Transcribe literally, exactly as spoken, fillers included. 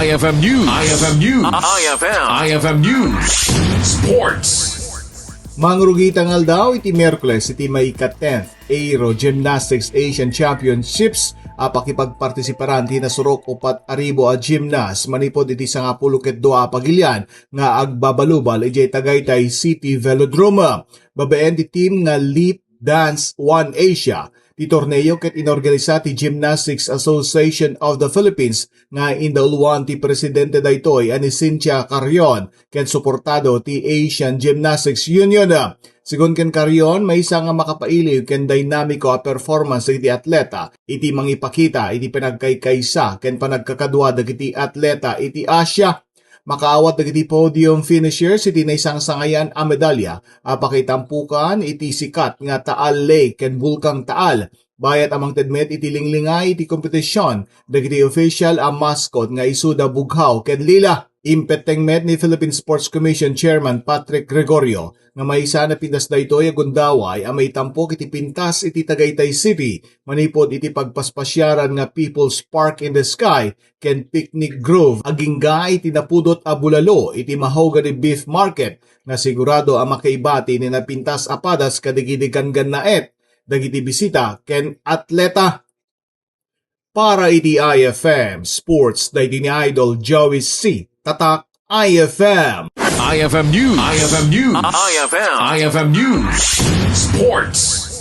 I F M News. I F M News. I F M. I F M News. Sports. Mangrugita nga aldaw iti Miyerkules iti maika-tenth Aero Gymnastics Asian Championships a pakipagpartisiparan ti nasurok upat a ribu a gymnast manipud iti sangapulo ket dua a pagilian nga agbabalubal idiay Tagaytay City Velodrome. Babaen ti team nga Leap Dance One Asia, ti torneo ket inorganisa ti Gymnastics Association of the Philippines nga indauluan ti presidente daytoy a ni Cynthia Carrion ken suportado ti Asian Gymnastics Union. Sigun ken Carrion, maysa nga makapailiw ken dinamiko a performance dagiti atleta iti mangipakita iti panagkaykaysa ken panagkakadua dagiti atleta iti Asia. Makaawat dagiti podium finishers iti naisangsangayan a medalya a pakaitampukan iti sikat nga Taal Lake ken Bulkang Taal. Bayat a mangted met iti linglingay iti kompetisyon dagiti official a mascot nga isuda bughaw ken lila. Impetteng met ni Philippine Sports Commission Chairman Patrick Gregorio nga maysa a napintas daytoy a gundaway a maitampok iti pintas iti Tagaytay City manipud iti pagpaspasiaran nga People's Park in the Sky ken Picnic Grove agingga iti napudot a bulalo iti Mahogany Beef Market nga sigurado a makaibati ni napintas a padas kadagiti ganggannaet dagiti bisita ken atleta. Para iti I F M Sports, daydi ni Idol Joey C. Tatak, I F M. I F M News. I F M News. I F M. I F M News. Sports.